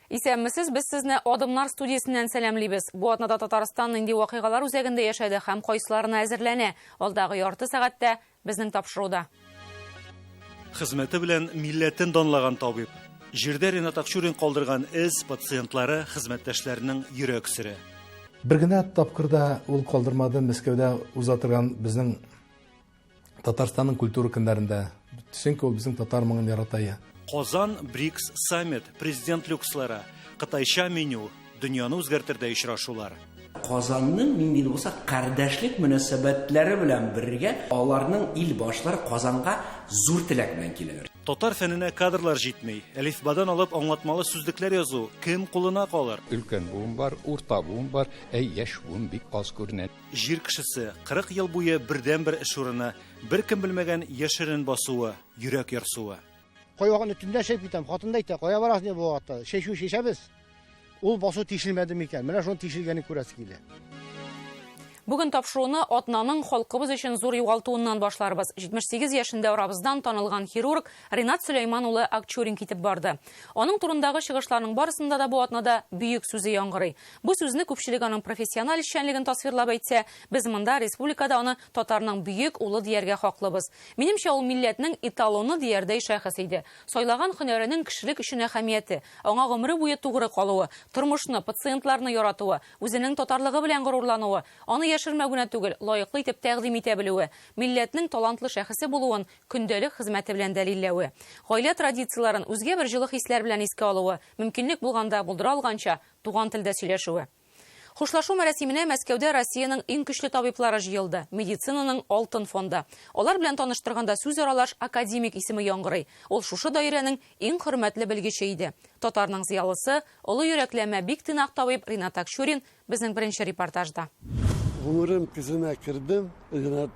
Исәнмесез, без сезне Адымнар студиясеннән сәламлибез. Бу атнада Татарстан нинди вакыйгалар үзәгендә яшәде һәм кайсыларына әзерләнә? Алдагы ярты сәгатьтә безнең тапшыруда. Хезмәте белән милләтен данлаган табиб. Җирдә Ренат Акчурин калдырган эз пациентлары, хезмәттәшләренең йөрәк сере. Бер генә тапкыр да ул калдырмады Мәскәүдә уза торган безнең Татарстанның культура көннәрендә. Чөнки ул безнең татар моңын ярата я. Казан БРИКС саммит, президент люкслары, кытайча меню, дөньяны үзгәртердәй очрашулар. Казанның нинди дә булса кардәшлек мөнәсәбәтләре белән бергә аларның ил башлары Казанга зур теләк белән киләләр. Татар фәненә кадрлар җитми. Әлифбадан алып аңлатмалы сүзлекләр язу кем кулына калыр? Өлкән буын бар, урта буын бар, ә яшь буын бик аз күренә. Җир кешесе, 40 ел буе бердәнбер эш урыны, беркем белмәгән яшерен басуы, йөрәк ярсуы. Кайвакытны төнлә чәйп китәм, хатын да әйтә, кая барасың бу вакытта, чәчү чәчәбез. Ул басу тишелмәде микән? Менә шуның тишелгәнен күрәсе килә. Бүген тапшыруны атнаның халкыбыз өчен зур югалтуыннан башларбыз. 78 яшендә арабыздан танылган хирург Ринат Сөләйман улы Акчурин китеп барды. Аның турындагы чыгышларның барысында да бу атнада бөек сүзе яңгырый. Бу сүзне күпчелек аның профессиональ эшчәнлеген тасвирлап әйтсә, без монда республикада аны татарның бөек улы дияргә хаклыбыз. Минемчә, ул милләтнең эталоны диярдәй шәхес иде. Сайлаган һөнәренең кешелек өчен әһәмияте, аңа гомере буе тугры калуы, тормышны, пациентларны яратуы, үзенең татарлыгы белән горурлануы, аны яшермәү генә түгел, лаеклы итеп тәкъдим итә белүе, милләтнең талантлы шәхесе булуын көндәлек хезмәте белән дәлилләве, гаилә традицияләрен үзгә бер җылы хисләр белән искә алуы, мөмкинлек булганда булдыра алганча туган телдә сөйләшүе. Хушлашу мәрасименә Мәскәүдә Россиянең иң көчле табиблары җыелды, медицинаның алтын фонды. Алар белән таныштырганда сүз аралаш академик исеме яңгырый. Ул шушы даирәнең иң хөрмәтле белгече иде. Татарның зыялысы, олы йөрәкле, әмма бик тыйнак табиб Ринат Акчурин Безнең беренче репортажда. Гомерем көзенә кердем, Ренат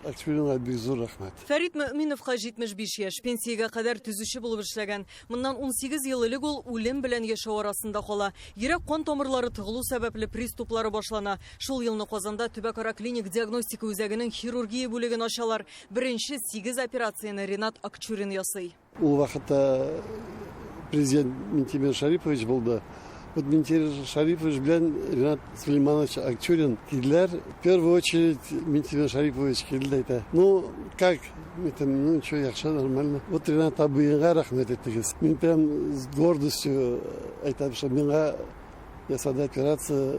Акчуринга бик зур рәхмәт. Фәрит Мөэминовка 75 яшь, пенсиягә кадәр төзүче булып эшләгән. Моннан 18 ел элек ул үлем белән яшәү арасында кала. Йөрәк-кан тамырлары тыгылу сәбәпле приступлары башлана. Шул елны Казанда төбәкара клиник диагностика үзәгенең хирургия бүлеген ачалар. Беренче сигез операцияне Ренат Акчурин ясый. Ул вакытта президент Минтимер Шарипович булды. Вот Минтимер Шарипович белән Ренат Сулейманович Акчурин килделәр. В первую очередь Минтимер Шарипович килде дә әйтә. Ну, как? Мин әйтәм, ну, ничего, яхшы, нормально. Вот Ренат абыйга рәхмәт әйтегез. Мин прям с гордостью әйтәм, что миңа ясады операция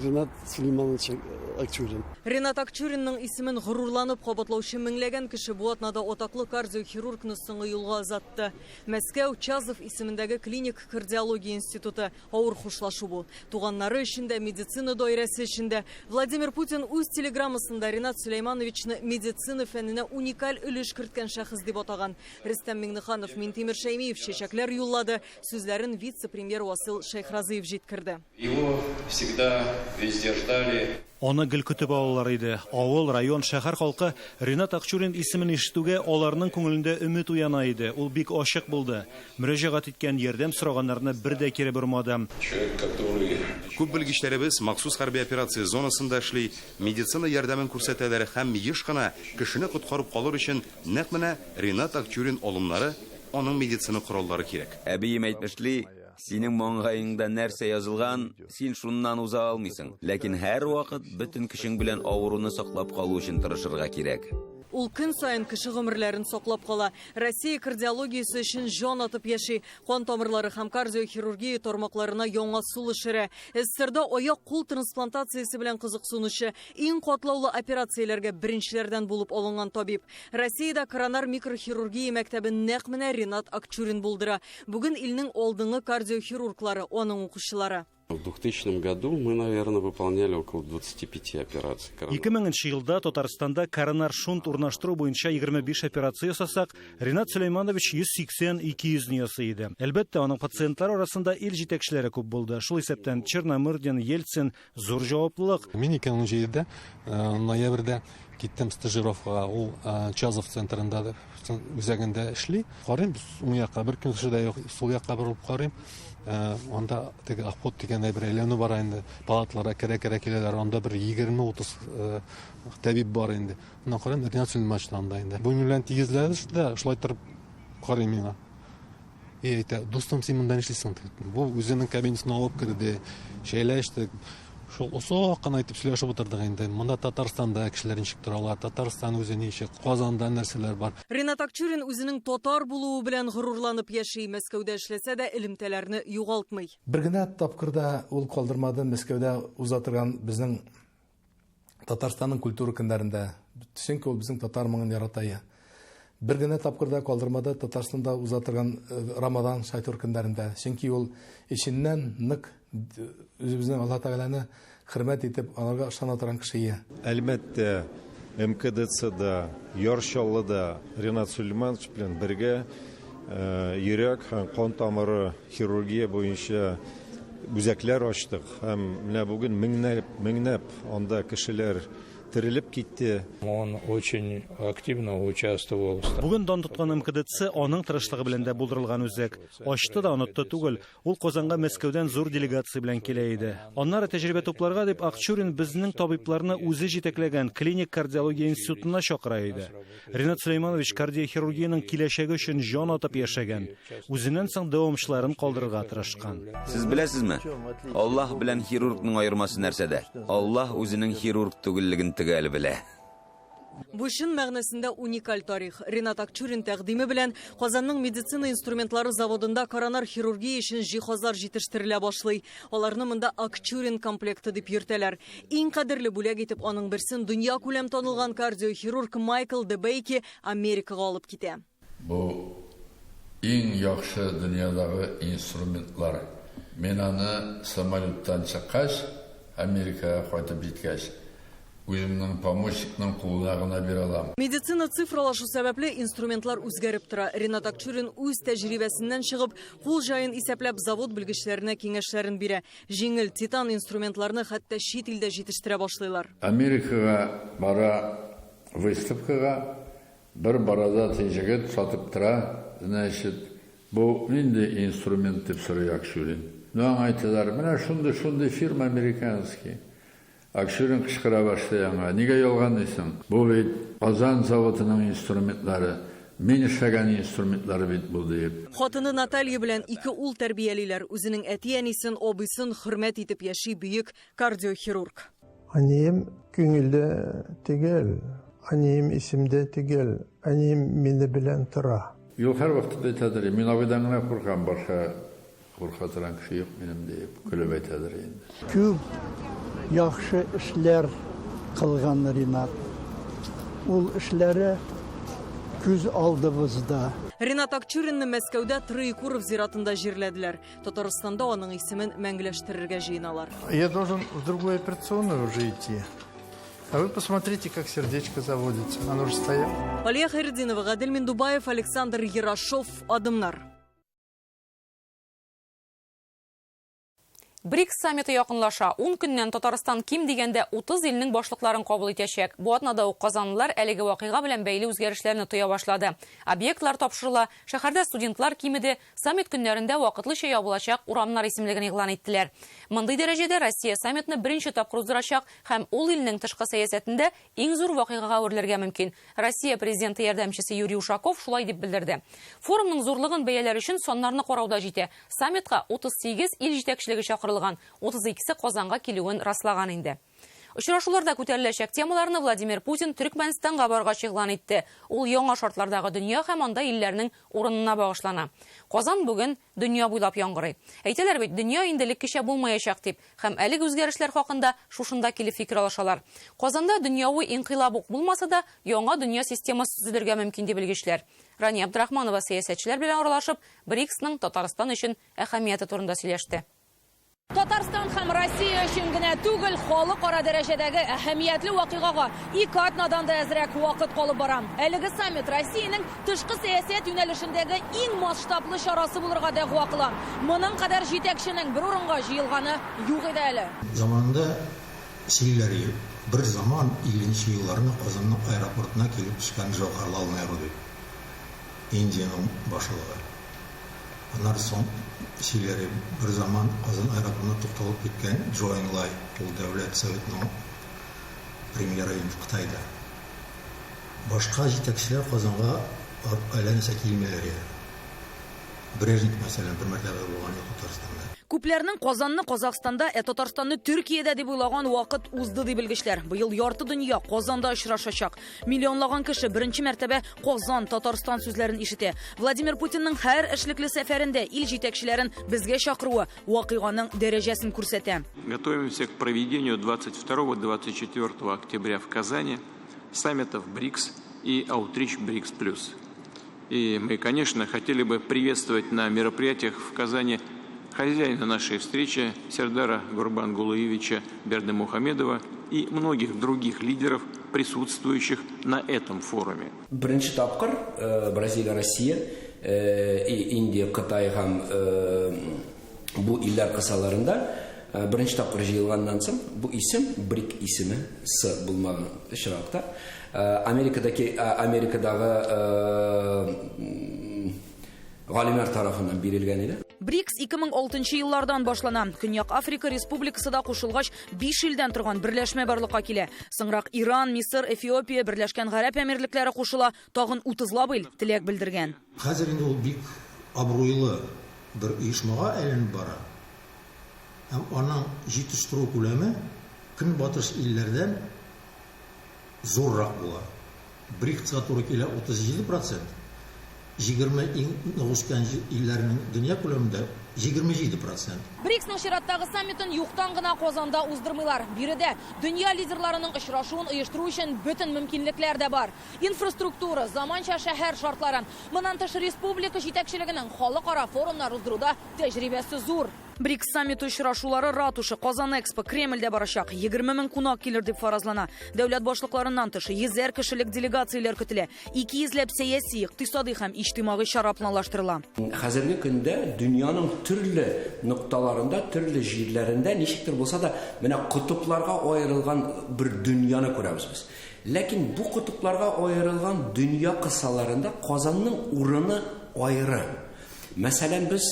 Ренат Сулейманович Акчурин. Ренат Акчуринның исемен горурланып кабатлаучы меңләгән кеше бу атнада атаклы кардиохирургны соңгы юлга озатты. Мәскәү, Чазов исемендәге клиник кардиология институты. Авыр хушлашу бу. Туганнары өчен дә, медицина даирәсе өчен дә. Владимир Путин үз телеграммасында Ренат Сөләймановичны медицина фәненә уникаль өлеш керткән шәхес дип атаган. Рөстәм Миңнеханов, Минтимер Шәймиев чәчәкләр юллады. Сүзләрен вице-премьер Васил Шәйхразыев җиткерде. Его всегда везде ждали. Аны гел көтеп алалар иде. Авыл, район, шәһәр халкы Ренат Акчурин исемен ишетүгә аларның күңелендә өмет уяна иде. Ул бик ачык булды. Мөрәҗәгать иткән, ярдәм сораганнарны бер дә кире бормады. Человек, который. Күп белгечләребез махсус хәрби операция зонасында эшли, медицина ярдәмен күрсәтәләр һәм еш кына кешене коткарып калыр өчен нәкъ менә Ренат Акчурин алымнары, аның медицина кораллары кирәк. Әбием әйтмешли, синең маңгаеңда нәрсә язылган, син шуннан уза алмыйсың. Ләкин һәрвакыт бөтен көчең белән авыруны саклап калу өчен тырышырга кирәк. Ул көн саен кеше гомерләрен саклап кала. Россия кардиологиясе өчен җан атып яши. Кан тамырлары һәм кардиохирургия тармакларына яңа сулыш өрә. СССРда аяк-кул трансплантациясе белән кызыксынучы, иң катлаулы операцияләргә беренчеләрдән булып алынган табиб. Россиядә коронар микрохирургия мәктәбен нәкъ менә Ренат Акчурин булдыра. Бүген илнең алдынгы кардиохирурглары, аның укучылары. В двухтысячном году мы, наверно, выполняли около 25 операций коронар. 2000 нче елда Татарстанда коронар шунт урнаштыру буенча 25 операция ясасак, Ренат Сөләйманович 180-200 не ясый иде. Әлбәттә, аның пациентлары арасында ил җитәкчеләре күп булды, шул исәптән Черномырдин, Ельцин, Зур җаваплылык. Мин 2017 ноябрьдә киттем стажировкага. Ул Чазов центрында, үзәгендә эшли. Карыйм, уң якка бер кеше дә юк, сул якка борылып карыйм. Анда теге обход дигән бер әйләнү бара инде. Палаталарга керә-керә киләләр. Анда бер 20-30 табиб бар инде. Моннан карыйм, Ринат Сөләйманович анда инде. Бу минем белән тигезләде дә, шулай торып карый миңа. И әйтә, дустым, син монда нишлисең? Бу үзенең кабинетына алып керде, чәйләштек. Шул озак кына итеп сөйләшеп утырдык инде. Монда Татарстанда кешеләр ничек торалар, Татарстан үзе ничек, Казанда нәрсәләр бар. Ринат Акчурин үзенең татар булуы белән горурланып яши. Мәскәүдә эшләсә дә элемтәләрне югалтмый. Бер генә тапкыр да ул калдырмады Мәскәүдә уза торган безнең Татарстанның культура көннәрендә. Чөнки ул безнең татар моңын ярата я. Бер генә тапкыр да калдырмады Татарстанда уза торган Рамадан шайтур көннәрендә. Чөнки ул эченнән нык үзебезнең Аллаһ Тәгаләне хөрмәт итеп, аларга ышана торган кеше ия. Әлмәттә, МКДЦда, Яр Чаллыда Ринат Сулейманович белән бергә йөрәк һәм кан тамыры хирургия буенча үзәкләр ачтык. Һәм менә бүген меңнәп, меңнәп анда кешеләр терелеп китте. Он очень активно участвовал. Бүген дан тоткан МКДЦ аның тырышлыгы белән дә булдырылган үзәк. Ачты да онытты түгел. Ул Казанга Мәскәүдән зур делегация белән килә иде. Аннары тәҗрибә тупларга дип Акчурин безнең табибларны үзе җитәкләгән клиник кардиология институтына чакыра иде. Ринат Сулейманович кардиохирургиянең киләчәге өчен җан атып яшәгән. Үзеннән соң дәвамчыларын калдырырга тырышкан. Сез беләсезме? Аллаһ белән хирургның аермасы нәрсәдә? Аллаһ үзенең хирург түгеллеген төгәл белә. Бу чын мәгънәсендә уникаль тарих. Ринат Акчурин тәкъдиме белән Казанның медицина инструментлары заводында коронар хирургия өчен җиһазлар җитештерелә башлый. Аларны монда Акчурин комплекты дип йөртәләр. Иң кадерле бүләк итеп аның берсен дөнья күләм танылган кардиохирург Майкл Дебейки Америкага алып китә. Бу иң яхшы дөньядагы инструментлар. Мин аны самолеттан чыккач, Америкага кайтып җиткәч, үземнең помощникның кулына гына бирә алам. Медицина цифралашу сәбәпле инструментлар үзгәреп тора. Ринат Акчурин үз тәҗрибәсеннән чыгып, кул җаен исәпләп завод белгечләренә киңәшләрен бирә. Җиңел титан инструментларны хәтта чит илдә җитештерә башлыйлар. Америкага бара выставкага бер бородатый җегет сатып тора, значит, бу нинди инструмент дип сорый Акчурин. Ну, аңа әйтәләр, менә шундый-шундый фирма американский. Акчурин кычкыра башлый аңа, нигә ялганлыйсың? Бу бит Казан заводының инструментлары, мин эшләгән инструментлары бит бу диеп. Хатыны Наталья белән ике ул тәрбиялиләр. Үзенең әти-әнисен, абыйсын хөрмәт итеп яши бөек кардиохирург. Әнием күңелдә түгел, әнием исемдә түгел, әнием мине белән тора. Юк, һәрвакытта әйтәдер, мин абыйдан гына куркам, башка курка торган кеше юк минем диеп көлеп әйтәдер инде. Күп яхшы эшләр кылган Ринат. Ул эшләре күз алдыбызда. Ринат Акчуринны Мәскәүдә Троекуров зиратында җирләделәр. Татарстанда аның исемен мәңгеләштерергә җыеналар. Я должен в другую операционную уже идти. А вы посмотрите, как сердечко заводится. Оно же стояло. Алия Хайретдинова, Гадел Миндубаев, Александр Ярошов. Адымнар. БРИКС саммиты якынлаша. 10 көннән Татарстан ким дигәндә 30 илнең башлыкларын кабул итәчәк. Бу атнада ук казанлылар әлеге вакыйга белән бәйле үзгәрешләрне тоя башлады. Объектлар тапшырыла, шәһәрдә студентлар кимеде, саммит көннәрендә вакытлыча ябылачак урамнар исемлеген игълан иттеләр. Мондый дәрәҗәдә Россия саммитны беренче тапкыр уздырачак һәм ул илнең тышкы сәясәтендә иң зур вакыйгага әверелергә мөмкин. Россия президенты ярдәмчесе Юрий Ушаков шулай дип белдерде. Форумның зурлыгын бәяләр өчен саннарны карауда җитә. Саммитка 38 ил җитәкчелеге чакырылган, 32-се Казанга килүен раслаган инде. Очрашуларда күтәреләчәк темаларны Владимир Путин Төркмәнстанга баргач игълан итте. Ул яңа шартлардагы дөнья һәм анда илләрнең урынына багышлана. Казан бүген дөнья буйлап яңгырый. Әйтәләр бит, дөнья инде элеккечә булмаячак дип, һәм әлеге үзгәрешләр хакында шушында килеп фикер алышалар. Казанда дөньяви инкыйлаб ук булмаса да, яңа дөнья системасы төзелергә мөмкин дип белгечләр. Рания Абдрахманова сәясәтчеләр белән аралашып, БРИКСның Татарстан өчен әһәмияте турында сөйләште. Татарстан һәм Россия өчен генә түгел, халыкара дәрәҗәдәге әһәмиятле вакыйгага ике атнадан да әзрәк вакыт калып бара. Әлеге саммит Россиянең тышкы сәясәт юнәлешендәге иң масштаблы чарасы булырга дәгъва кыла. Моның кадәр җитәкченең бер урынга җыелганы юк иде әле. Заманында сөйләр бер заман 50 елларны Казанның аэропортына килеп төшкән Джавахарлал Неру дип, Индиянең башлыгы. Аннан соң сөйләр бер заман Казан аэропортына тукталып киткән Чжоу Эньлай, ул дәүләт советының премьеры инде Кытайда. Башка җитәкчеләр Казанга әллә нәрсә килмиләр иде. Брежнев, мәсәлән, бер мәртәбә дә булган юк Татарстанда. Күпләрнең Казанны Казахстанда, ә Татарстанны Төркиядә дип уйлаган вакыт узды, ди белгечләр. Быел ярты дөнья Казанда очрашачак. Миллионлаган кеше беренче мәртәбә Казан, Татарстан сүзләрен ишетә. Владимир Путинның һәр эшлекле сәфәрендә ил җитәкчеләрен безгә чакыруы вакыйганың дәрәҗәсен күрсәтә. Готовимся к проведению 22-24 октября в Казани саммитов БРИКС и Аутрич БРИКС плюс. И мы, конечно, хотели бы приветствовать на мероприятиях в Казани хозяина нашей встречи Сердара Гурбангулыевича Бердымухамедова и многих других лидеров, присутствующих на этом форуме. Беренче тапкыр э, Бразилия, Россия, э, Индия, Кытай һәм э, бу илләр кысаларында беренче тапкыр җыелганнан соң бу исем БРИК исеме с булмаган очракта Америкадагы Америкадагы галимнәр тарафыннан бирелгән иде. БРИКС 2006 еллардан башлана. Көньяк Африка Республикасы да кушылгач, 5 илдән торган берләшмә барлыкка килә. Соңрак Иран, Мисыр, Эфиопия, Берләшкән Гарәп Әмирлекләре кушыла, тагын утызлап ил теләк белдергән. Хәзер инде ул бик абруйлы бер оешмага әйләнеп бара һәм аның җитештерү күләме Көнбатыш илләрдән зуррак була. БРИКСка туры килә 37 процент, 20 иң нык үскән илләрнең дөнья күләмендә 27 процент. БРИКСның чираттагы саммитын юктан гына Казанда уздырмыйлар. Биредә дөнья лидерларының очрашуын оештыру өчен бөтен мөмкинлекләр дә бар. Инфраструктура, заманча шәһәр шартлары. Моннан тыш, республика җитәкчелегенең халыкара форумнар уздыруда тәҗрибәсе зур. БРИКС саммиты очрашулары Ратуша, Казан Экспо, Кремльдә барачак. 20 мең кунак килер дип фаразлана. Дәүләт башлыкларыннан тыш, йөзәр кешелек делегацияләр көтелә. Икейөзләп сәяси, икътисадый һәм иҗтимагый чара планлаштырыла. Хәзерге көндә дөньяның төрле нокталарында, төрле җирләрендә ничектер булса да менә котыпларга аерылган бер дөньяны күрәбез без. Ләкин бу котыпларга аерылган дөнья кысаларында Казанның урыны аерым. Мәсәлән, без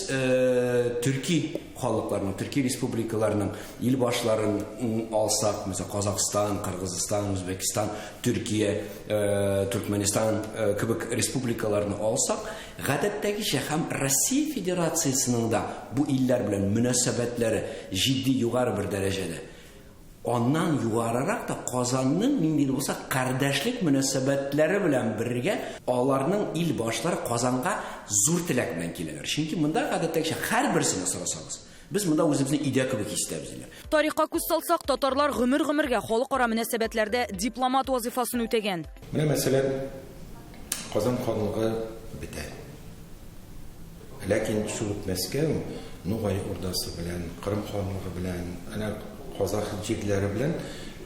төрки халыкларның, төрки республикаларның ил башларын алсак, мәсәлән, Казахстан, Кыргызстан, Үзбәкстан, Төркия, Төркмәнстан кебек республикаларны алсак, гадәттәгечә һәм Россия Федерациясенең дә бу илләр белән мөнәсәбәтләре җитди югары бер дәрәҗәдә. Аннан югарырак та Казанның нинди дә булса кардәшлек мөнәсәбәтләре белән бергә аларның ил башлары Казанга зур теләк белән киләләр. Чөнки монда гадәттәгечә һәрберсенә сорасагыз, без монда үзебезне өйдә кебек хис итәбез, диләр. Тарихка күз салсак, татарлар гомер-гомергә халыкара мөнәсәбәтләрдә дипломат вазыйфасын үтәгән. Менә, мәсәлән, Казан ханлыгы бетә. Ләкин шул ук Мәскәү Нугай Урдасы белән, Кырым ханлыгы белән, әнә казах җирләре белән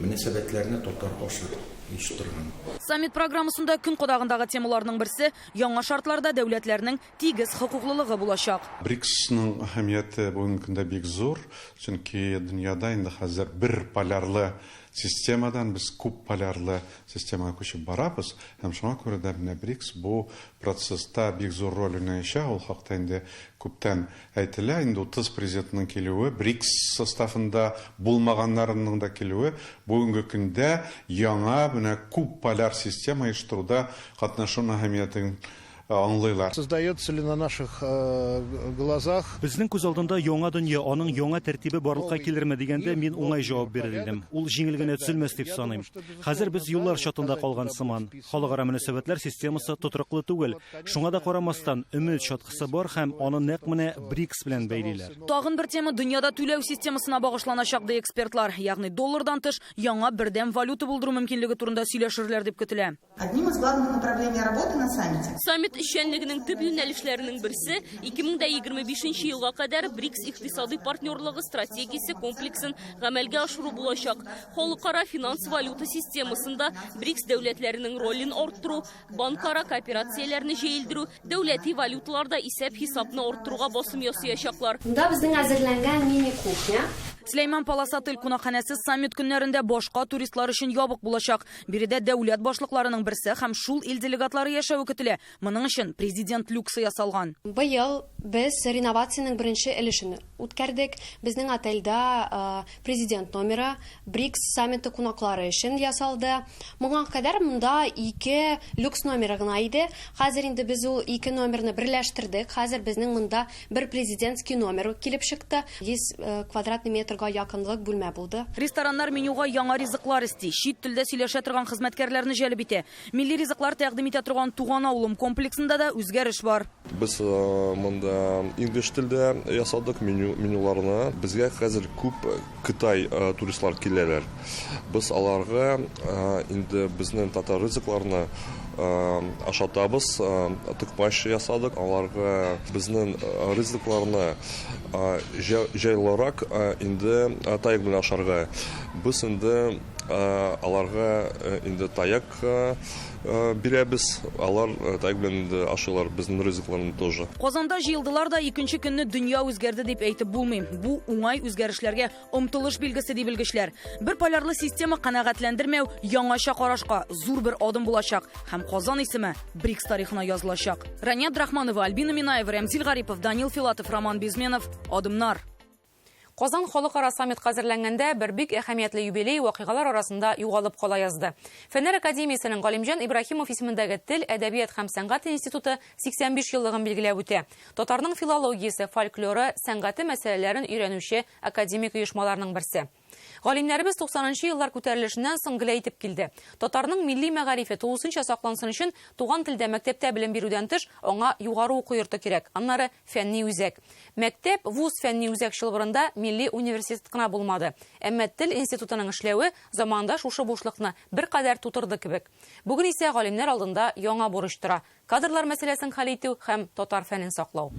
мөнәсәбәтләрне татар аша оештырган. Саммит программасында көн кадагындагы темаларның берсе, яңа шартларда дәүләтләрнең тигез хокуклылыгы булачак. БРИКСның әһәмияте бүгенге көндә бик зур, чөнки дөньяда инде хәзер бер полярлы системадан без күп полярлы системага күчеп барабыз һәм шуңа күрә дә менә БРИКС бу процесста бик зур роль уйнаячак, ул хакта инде күптән әйтелә. Инде 30 президентның килүе, БРИКС составында булмаганнарының да килүе бүгенге көндә яңа менә күп поляр система оештыруда катнашуның әһәмиятен аңлыйлар. Создается ли на наших глазах. Безнең күз алдында яңа дөнья, аның яңа тәртибе барлыкка килерме дигәндә, мин уңай җавап бирер идем. Ул җиңел генә төзелмәс дип саныйм. Хәзер без юллар чатында калган сыман. Халыкара мөнәсәбәтләр системасы тотрыклы түгел. Шуңа да карамастан, өмет чаткысы бар һәм аны нәкъ менә БРИКС белән бәйлиләр. Тагын бер тема дөньяда түләү системасына багышланачак, ди экспертлар. Ягъни доллардан тыш, яңа бердәм валюта булдыру мөмкинлеге турында сөйләшерләр дип көтелә. Одним из главных направлений работы на саммите. Саммит эшчәнлегенең төп юнәлешләренең берсе, 2025 нче елга кадәр БРИКС икътисадый партнерлыгы стратегиясе комплексын гамәлгә ашыру булачак. Халыкара финанс-валюта системасында БРИКС дәүләтләренең ролен арттыру, банкара кооперацияләрне җәелдерү, дәүләти валюталарда исәп-хисапны арттыруга басым ясыячаклар. Монда безнең әзерләнгән мини-кухня. Сөләйман Палас отель кунакханәсе саммит көннәрендә башка туристлар өчен ябык булачак. Биредә дәүләт башлыкларының берсе һәм шул ил делегатлары яшәве көтелә. Моның өчен президент люксы ясалган. Быел Без реновациянең беренче өлешен үткәрдек. Безнең отельдә президент номеры БРИКС саммиты кунаклары өчен ясалды. Моңа кадәр монда ике люкс номеры гына иде. Хәзер инде без ул ике номерны берләштердек. Хәзер безнең монда бер президентский номер килеп чыкты. 100 квадратный метрга якынлык бүлмә булды. Рестораннар менюга яңа ризыклар өсти, чит телдә сөйләшә торган хезмәткәрләрне җәлеп итә. Милли ризыклар тәкъдим итә торган Туган авылым комплексында да үзгәреш бар. Без монда инглиз телдә ясадык менюларны. Безгә хәзер күп Кытай туристлар киләләр. Без аларга инде безнең татар ризыкларны ашатабыз, токмач ясадык. Аларга безнең ризыкларны җайлырак инде таяк белән ашарга. Без инде аларга инде таяк бирәбез, алар таяк белән инде ашыйлар безнең ризыкларны тоже. Казанда җыелдылар да икенче көнне дөнья үзгәрде дип әйтеп булмый. Бу уңай үзгәрешләргә омтылыш билгесе ди белгечләр. Бер полярлы система канәгатьләндермәү яңача карашка зур бер адым булачак һәм Казан исеме БРИКС тарихына язылачак. Рания Абдрахманова, Альбина Минаева, Рәмзил Гарипов, Данил Филатов, Роман Безменов. Адымнар. Казан халыкара саммитка әзерләнгәндә бер бик әһәмиятле юбилей вакыйгалар арасында югалып кала язды. Фәннәр академиясенең Галимҗан Ибраһимов исемендәге тел, әдәбият һәм сәнгать институты 85 еллыгын билгеләп үтә. Татарның филологиясе, фольклоры, сәнгате мәсьәләләрен өйрәнүче академик оешмаларның берсе. Галимнәребез 90 еллар күтәрелешеннән соң гел әйтеп килде. Татарның милли мәгарифе тулысынча саклансын өчен туган телдә мәктәптә белем бирүдән тыш аңа югары уку йорты кирәк, аннары фәнни үзәк. Мәктәп, вуз фәнни үзәк чылбырында милли университет кына булмады. Әмма тел институтының эшләве заманында шушы бушлыкны беркадәр тутырды кебек. Бүген исә галимнәр алдында яңа бурыч тора. Кадрлар мәсьәләсен хәл итү һәм татар фәнен саклау.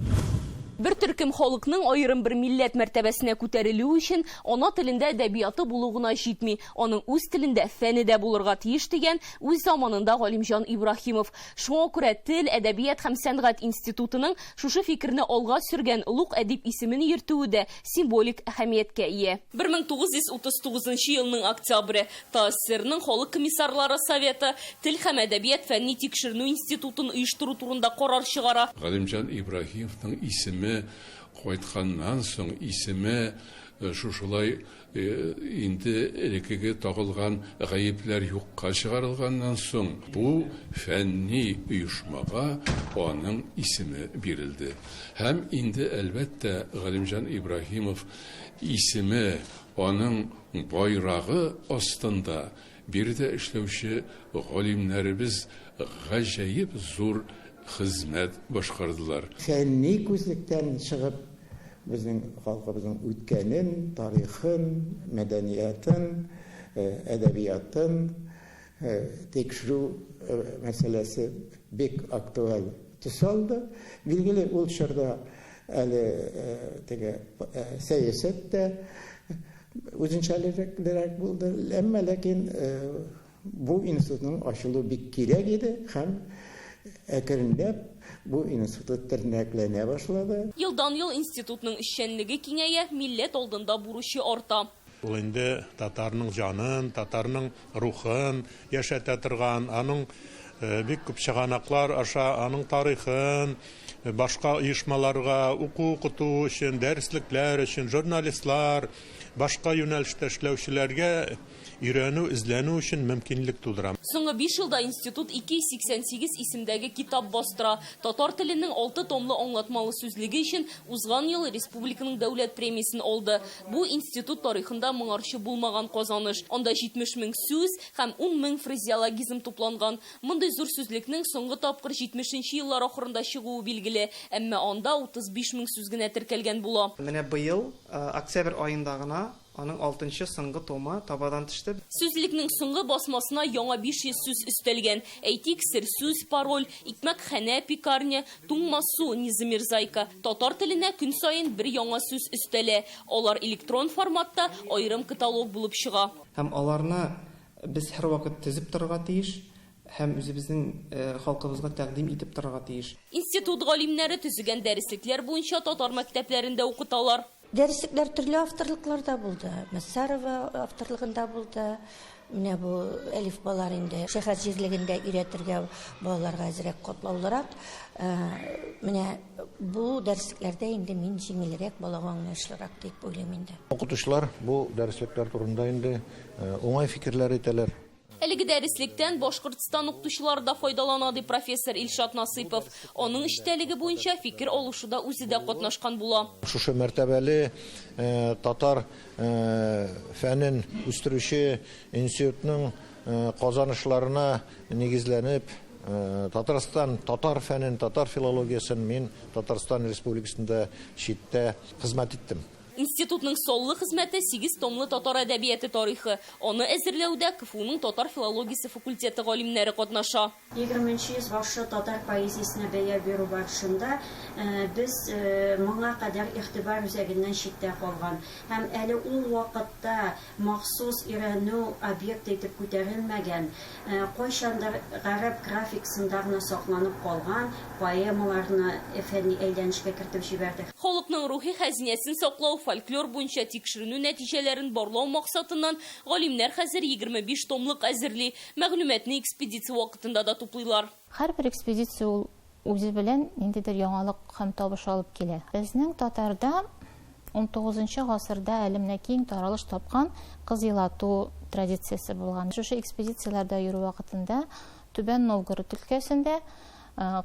Бер төркем халыкның аерым бер милләт мәртәбәсенә күтәрелүе өчен ана телендә әдәбияты булу гына җитми. Аның үз телендә фәне дә булырга тиеш дигән үз заманында Галимҗан Ибраһимов. Шуңа күрә тел, әдәбият һәм сәнгать институтының шушы фикерне алга сөргән олуг әдип исемен йөртүе дә символик әһәмияткә ия. 1939 елның октябре ТАССРның Халык комиссарлары советы Тел һәм әдәбият фәнни тикшеренү институтын оештыру турында карар чыгара. Галимҗан Ибраһимовның исеме кайтканнан соң исеме шушылай инде элеккеге тагылган гаепләр юкка чыгарылганнан соң бу фәнни оешмага аның исеме бирелде. Һәм инде әлбәттә Галимҗан Ибраһимов исеме аның байрагы астында биредә эшләүче галимнәребез гаҗәеп зур хезмәт башкардылар. Фәнни күзлектән чыгып безнең халкыбызның үткәнен, тарихын, мәдәниятын, әдәбиятын тикшерү мәсьәләсе бик актуаль төс алды. Билгеле, ул чорда әле теге сәясәт тә үзенчәлеклерәк булды. Әмма ләкин бу институтның ачылуы бик кирәк иде һәм әкренләп бу институт тернәкләнә башлады. Елдан-ел институтның эшчәнлеге киңәя, милләт алдында бурычы арта. Ул инде татарның җанын, татарның рухын яшәтә торган, аның бик күп чыганаклар аша аның тарихын башка оешмаларга уку укыту өчен, дәреслекләр өчен, журналистлар, башка юнәлештә эшләүчеләргә өйрәнү, эзләнү өчен мөмкинлек тудыра. Соңгы 5 елда институт 288 исемдәге китап бастыра. Татар теленең 6 томлы аңлатмалы сүзлеге өчен узган ел республиканың дәүләт премиясен алды. Бу институт тарихында моңарчы булмаган казаныш. Анда 70 мең сүз һәм 10 мең фразеологизм тупланган. Мондый зур сүзлекнең соңгы тапкыр 70 еллар ахырында чыгуы билгеле, әмма анда 35 мең сүз генә теркәлгән була. Менә быел октябрь аенда гына аның 6-нчы соңгы томы табадан төште. Сүзлекнең соңгы басмасына яңа 500 сүз өстәлгән. Әйтик, сер сүз, пароль, икмәкханә, пекарня, туңма су, незамерзайка. Татар теленә көн саен бер яңа сүз өстәлә. Алар электрон форматта аерым каталог булып чыга. Һәм аларны без һәрвакыт төзеп торырга тиеш. Һәм үзебезнең халкыбызга тәкъдим итеп торырга тиеш. Институт галимнәре төзегән дәреслекләр буенча татар мәктәпләрендә укыталар. Дәреслекләр төрле авторлыкларда булды. Мәссарова авторлыгында булды, Менә бу әлифбалар инде шәһәр җирлегендә өйрәтергә балаларга әзрәк катлаулырак. Менә бу дәреслекләрдә инде мин җиңелрәк, балага аңлаешлырак дип уйлыйм инде. Укытучылар бу дәреслекләр турында инде уңай фикерләр әйтәләр. Әлеге дәреслектән Башкортстан укытучылары да файдалана, ди профессор Илшат Насыйпов. Аның эчтәлеге буенча фикер алышуда үзе дә катнашкан була. Шушы мәртәбәле татар фәнен үстерүче институтның казанышларына нигезләнеп, Татарстан татар фәнен, татар филологиясен мин Татарстан Республикасында читтә хезмәт иттем. Институтның саллы хезмәте 8 томлы татар әдәбияты тарихы. Аны әзерләүдә КФУның татар филологиясе факультеты галимнәре катнаша. 20 йөз башы татар поэзиясенә бәя бирү барышында без моңа кадәр игътибар үзәгеннән читтә калган һәм әле ул вакытта махсус өйрәнү объекты итеп күтәрелмәгән, кайчандыр гарәп графикасында гына сакланып калган поэмаларны фәнни әйләнешкә кертеп җибәрдек. Халыкның рухи хәзинәсен саклау, фольклор буенча тикшеренү нәтиҗәләрен барлау максатыннан галимнәр хәзер 25 томлык әзерли. Мәгълүматны экспедиция вакытында да туплыйлар. Һәрбер экспедиция ул үзе белән ниндидер яңалык һәм табыш алып килә. Безнең татарда 19 гасырда әле менә киң таралыш тапкан кыз елату традициясе булган. Шушы экспедицияләрдә йөрү вакытында Түбән Новгород өлкәсендә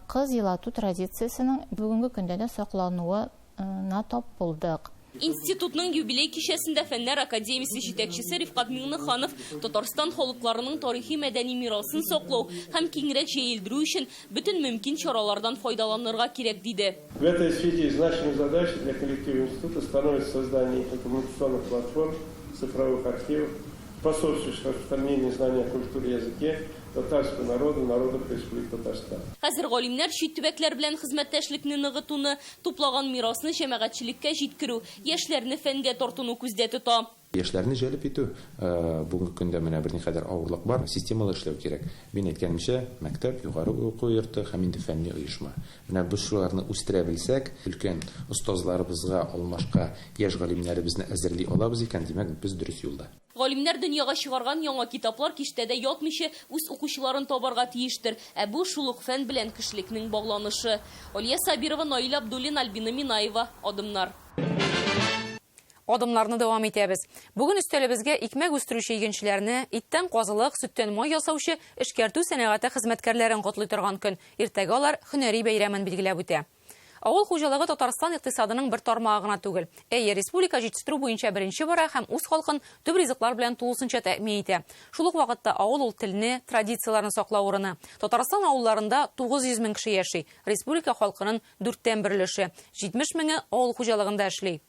кыз елату традициясенең бүгенге көндә дә саклануына тап булдык. Институтның юбилей кичәсендә Фәннәр академиясе җитәкчесе Рифкат Миңнеханов Татарстан халыкларының тарихи мәдәни мирасын саклау һәм киңрәк җәелдерү өчен бөтен мөмкин чаралардан файдаланырга кирәк диде. В этой связи значимой задачей для коллектива института становится создание информационных платформ, цифровых архивов, способствующих распространению знаний о культуре и языке татарского народа, народов Республики Татарстан. Хәзер галимнәр чит төбәкләр белән хезмәттәшлекне ныгытуны, туплаган мирасны җәмәгатьчелеккә җиткерү, яшьләрне фәнгә тартуны күздә тота. Яшьләрне җәлеп итү, бүгенге көндә менә берникадәр авырлык бар, системалы эшләү кирәк. Мин әйткәнемчә, мәктәп, югары уку йорты һәм инде фәнни оешма. Менә без шуларны үстерә белсәк, өлкән остазларыбызга алмашка яшь галимнәребезне әзерли алабыз икән, димәк, без дөрес юлда. Галимнәр дөньяга чыгарган яңа китаплар киштәдә ятмыйча үз укучыларын табарга тиештер. Ә бу шул ук фән белән кешелекнең багланышы. Алия Сабирова, Наил Абдуллин, Альбина Минаева. Адымнар. Адымнарны дәвам итәбез. Бүген өстәлебезгә икмәк үстерүче игенчеләрне, иттән казылык, сөттән май ясаучы, эшкәртү сәнәгате хезмәткәрләрен котлый торган көн. Иртәгә алар һөнәри бәйрәмен билгеләп үтә. Авыл хуҗалыгы Татарстан икътисадының бер тармагы гына түгел. Әйе, республика җитештерү буенча беренче бара һәм үз халкын төп ризыклар белән тулысынча тәэмин итә. Шул ук вакытта авыл ул телне, традицияләрне саклау урыны. Татарстан авылларында 900 мең кеше яши. Республика халкының дүрттән бер өлеше, 70 меңе авыл хуҗалыгында эшли.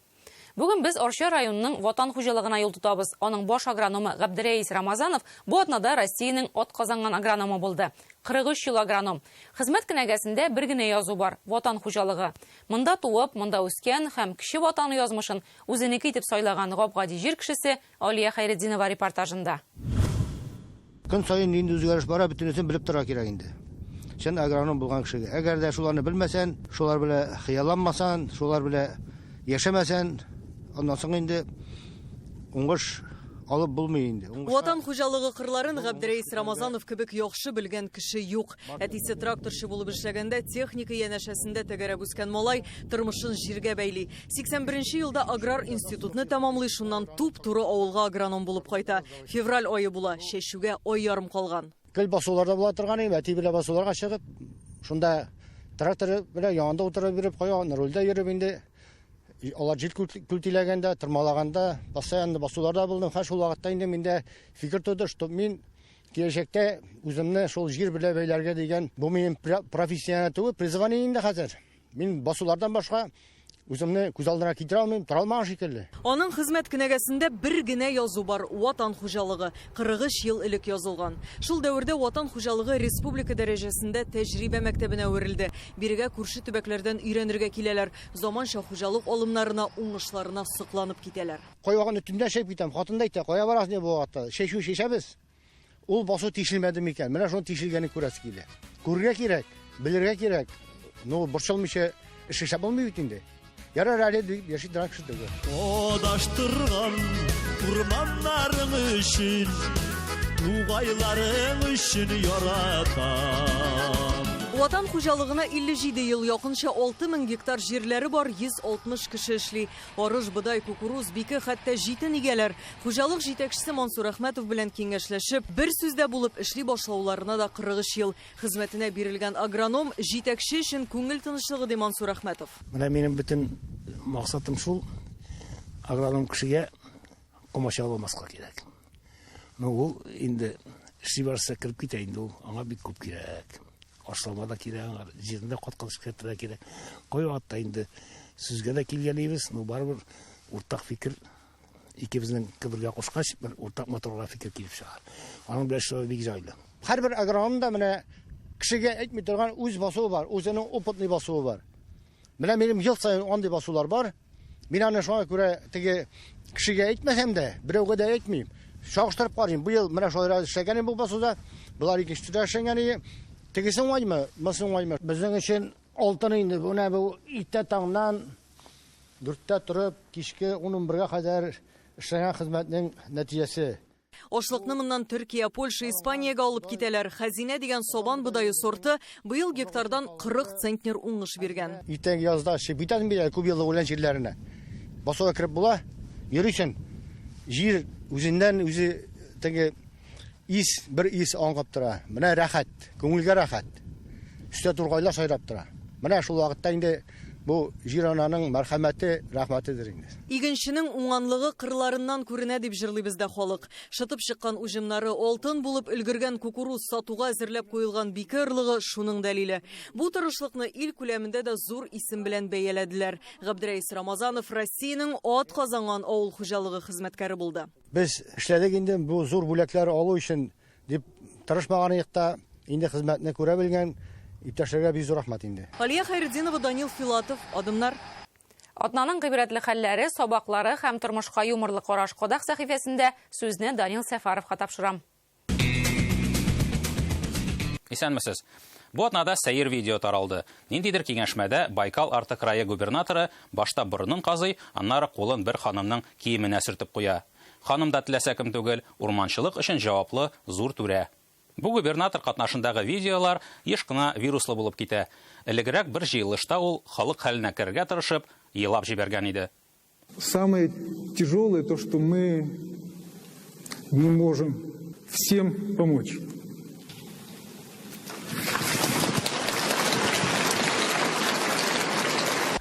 Бүген без Арча районының Ватан хуҗалыгына юл тотабыз. Аның баш агрономы Габдерәис Рамазанов бу атнада Россиянең атказанган агрономы булды. 43 ел агроном. Хезмәт кенәгәсендә бер генә язу бар – Ватан хуҗалыгы. Монда туып, монда үскән һәм кече ватаны язмышын үзенеке итеп сайлаган гап-гади җир кешесе Алия Хәйретдинова репортажында. Көн саен нинди үзгәреш бара, бөтенесен белеп торырга кирәк инде. Чын агроном булган кешегә. Әгәр дә шуларны белмәсән, шулар белән хыялланмасаң, шулар белән яшәмәсән, аннан соң инде уңыш алып булмый инде. Ватан хуҗалыгы кырларын Габдерәис Рамазанов кебек яхшы белгән кеше юк. Әтисе тракторчы булып эшләгәндә техника янәшәсендә тәгәрәп үскән малай тормышын җиргә бәйли. 81 елда аграр институтны тәмамлый, шуннан туп-туры авылга агроном булып кайта. Февраль ае була, чәчүгә ай ярым калган. Гел басуларда була торган идем, әти белән басуларга чыгып, шунда трактор белән янында утырып йөреп, кая рульдә йөреп инде. Алар җил күлтиләгәндә, тырмалаганда, постоянно басуларда булдым. Һәм шул вакытта инде миндә фикер туды, что мин киләчәктә үземне шул җир белән бәйләргә дигән, бу минем профессия түгел, призвание инде хәзер. Мин басулардан башка үземне күз алдына китерә алмыйм, тора алмаган шикелле. Аның хезмәт кенәгәсендә бер генә язу бар – Ватан хуҗалыгы. 43 ел элек язылган. Шул дәвердә Ватан хуҗалыгы республика дәрәҗәсендә тәҗрибә мәктәбенә әверелде. Бирегә күрше төбәкләрдән өйрәнергә киләләр. Заманча хуҗалык алымнарына, уңышларына сокланып китәләр. Кайвакытны төндә чәйп китәм, хатын да әйтә, кая барасың бу вакытта? Чәчү чәчәбез. Ул басу тишелмәде микән? Менә шуның тишелгәнен күрәсе килә. Күрергә кирәк, белергә кирәк. Ну, борчылмыйча эш эшләп булмый бит инде. Ярар әле дип яши торган кеше түгел. Адаштырган урманнарың өчен Тугайларың өчен яратам. Ватан хуҗалыгына 57 ел, якынча 6000 гектар җирләре бар, 160 кеше эшли. Арыш, бодай, кукуруз, бике, хәтта җитен игәләр. Хуҗалык җитәкчесе Мансур Әхмәтов белән киңәшләшеп, бер сүздә булып эшли башлауларына да 43 ел. Хезмәтенә бирелгән агроном, җитәкче өчен күңел тынычлыгы, ди Мансур Әхмәтов. Менә минем бөтен максатым шул, агроном кешегә комачауламаска кирәк. Ну, ул инде эшли барса кереп китә инде ул, аңа бик күп кирәк. Ашлама да кирәк, аңа җирне дә каткан эшкәртергә кирәк. Кай вакытта инде сүзгә дә килгәлибез, но барыбер уртак фикер икебезнең бергә кушкач, бер уртак матур фикер килеп чыга. Аның белән эшләү бик җайлы. Һәрбер агроном да менә кешегә әйтми торган үз басуы бар, үзенең опытный басуы бар. Менә минем ел саен андый басулар бар. Мин аны шуңа күрә теге кешегә әйтмәсәм дә, берәүгә дә әйтмим. Чагыштырып карыйм. Бу ел менә шулайрак эшләгән идем бу басуда, болар икенче төрле эшләнгән иде. Тегесе уңаймы, монысы уңаймы? Безнең өчен алтын инде. Менә бу иртә таңнан 4-тә торып, кичке 10-11-гә кадәр эшләгән хезмәтнең нәтиҗәсе. Ашлыкны моннан Төркия, Польша, Испаниягә алып китәләр. Хәзинә дигән сабан бодае сорты быел гектардан 40 центнер уңыш биргән. Иртәнге язда чыгып китәсең бит әле күп еллык үлән җирләренә. Басуга кереп була, йөрисең. Җир үзеннән үзе теге ис, бер ис аңкып тора. Менә рәхәт, күңелгә рәхәт. Өстә тургайлар сайрап тора. Менә шул вакытта инде бу җир-ананың мәрхәмәте, рәхмәтедер инде. Игенченең уңганлыгы кырларыннан күренә, дип җырлый бездә халык. Шытып чыккан уҗымнары, алтын булып өлгергән кукуруз, сатуга әзерләп куелган бике орлыгы шуның дәлиле. Бу тырышлыкны ил күләмендә дә зур исем белән бәяләделәр. Габдрәис Рамазанов Россиянең атказанган авыл хуҗалыгы хезмәткәре булды. Без эшләдек инде бу зур бүләкләр алу өчен дип тырышмаган идек та, инде хезмәтне күрә белгән иптәшләргә бик зур рәхмәт инде. Алия Хәйретдинова, Данил Филатов, Адымнар. Атнаның гыйбрәтле хәлләре, сабаклары һәм тормышка юморлы караш Кодак сәхифәсендә сүзне Данил Сәфәровка тапшырам. Исәнмесез. Бу атнада сәер видео таралды. Ниндидер киңәшмәдә Байкал арты крае губернаторы башта борынын казый, аннары кулын бер ханымның киеменә сөртеп куя. Ханым да теләсә кем түгел, урманчылык өчен җаваплы зур түрә. Бу губернатор катнашындагы видеолар еш кына вируслы булып китә. Элегрәк бер җыелышта ул халык хәленә керергә тырышып, елап җибәргән иде. Самое тяжелое то, что мы не можем всем помочь.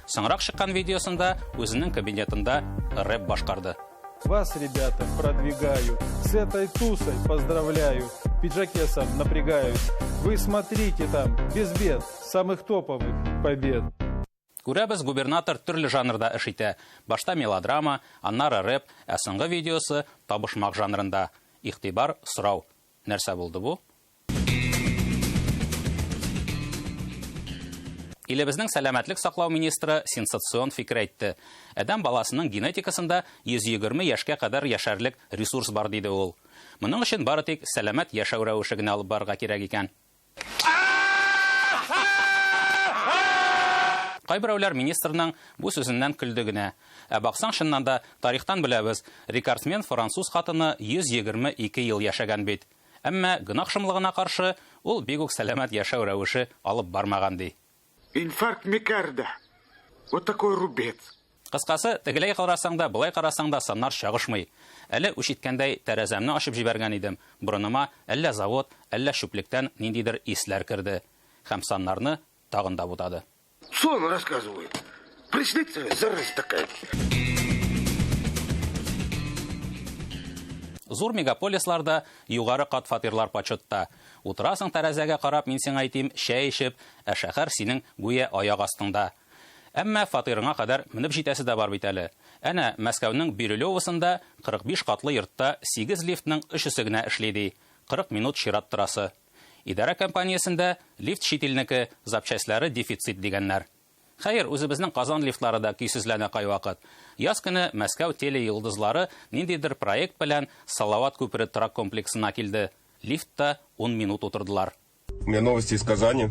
Соңрак чыккан видеосында үзенең кабинетында рэп башкарды. Вас, ребята, продвигаю, с этой тусой поздравляю, в пиджаке сам напрягаюсь. Вы смотрите там, без бед, самых топовых побед. Күрәбез, губернатор төрле жанрда эш итә. Башта мелодрама, аннары рэп, ә соңгы видеосы табышмак жанрында. Игътибар, сорау. Нәрсә булды бу? Илебезнең сәламәтлек саклау министры сенсацион фикер әйтте. Адәм баласының генетикасында 120 яшькә кадәр яшәрлек ресурс бар, диде ул. Моның өчен бары тик сәламәт яшәү рәвеше генә алып барырга кирәк икән. Кайберәүләр министрның бу сүзеннән көлде генә. Ә баксаң, чыннан да, тарихтан беләбез, рекордсмен француз хатыны 122 ел яшәгән бит. Әмма гөнаһ шомлыгына каршы, ул бик үк сәламәт яшәү рәвеше алып бармаган, ди. Инфаркт миокарда. Вот такой рубец. Кыскасы, тегеләй карасаң да, болай карасаң да саннар чагышмый. Әле үч иткәндәй тәрәзәмне ачып җибәргән идем, борыныма әллә завод, әллә чүплектән ниндидер исләр керде. Һәм саннарны тагын да бутады. Сон рассказывает. Приснится, зараза такая. Зур мегаполисларда югары кат фатирлар почетта. Утырасың тәрәзәгә карап, мин сиңа әйтим, чәй эчеп, ә шәһәр синең гүя аяк астыңда. Әмма фатирыңа кадәр менеп җитәсе дә бар бит әле. Әнә, Мәскәүнең Бирюлевосында 45 катлы йортта 8 лифтның өчесе генә эшли ди. 40 минут чират торасы. Идарә компаниясендә лифт чит илнеке, запчастьлары дефицит дигәннәр. Хәер, үзебезнең Казан лифтлары да көйсезләнә кайвакыт. Яз көне Мәскәү телейолдызлары ниндидер проект белән Салават күпере торак комплексына килде. Лифтта ун минут утырдылар. У меня новости из Казани.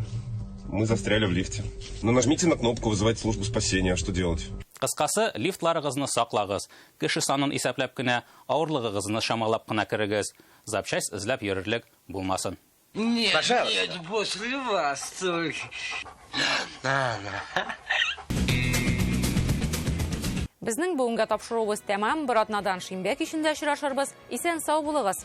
Мы застряли в лифте. Ну, нажмите на кнопку «Вызывать службу спасения». А что делать? Кыскасы, лифтларыгызны саклагыз. Кеше санын исәпләп кенә, авырлыгыгызны чамалап кына керегез. Запчасть эзләп йөрерлек булмасын. Нет, Пожалуйста. нет, после вас только. На, на. Безнең бүгенге тапшыруыбыз тәмам. Бер атнадан шимбә кичендә очрашырбыз. Исән сау булыгыз.